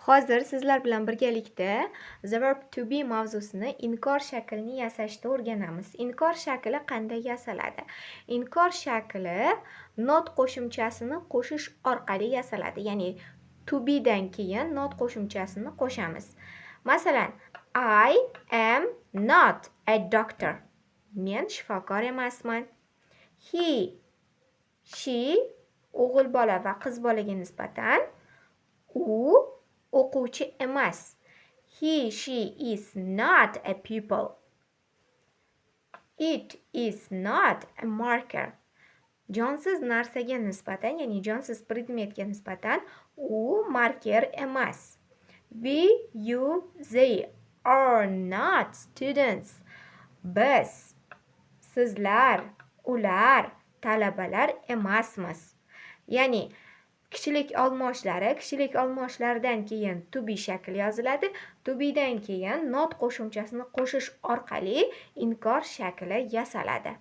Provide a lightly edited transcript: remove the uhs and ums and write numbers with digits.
Hozir sizlar bilan birgalikda the verb to be mavzusini inkor shaklini yasashni o'rganamiz. Inkor shakli qanday yasaladi? Inkor shakli not qo'shimchasini qo'shish orqali yasaladi. Ya'ni to be dan keyin not qo'shimchasini qo'shamiz. Masalan, I am not a doctor. Men shifokor emasman. He, she o'g'il bola va qiz bolaga nisbatan u o'quvchi emas. He, she is not a pupil. It is not a marker. Jonsiz narsaga nisbatan, ya'ni jonsiz predmetga nisbatan u marker emas. We, you, they are not students. Biz, sizlar, ular talabalar emasmiz. Ya'ni kishilik olmoshlari, kishilik olmoshlardan keyin to be shakli yoziladi. To bedan keyin not qo'shimchasini qo'shish orqali inkor shakli yasaladi.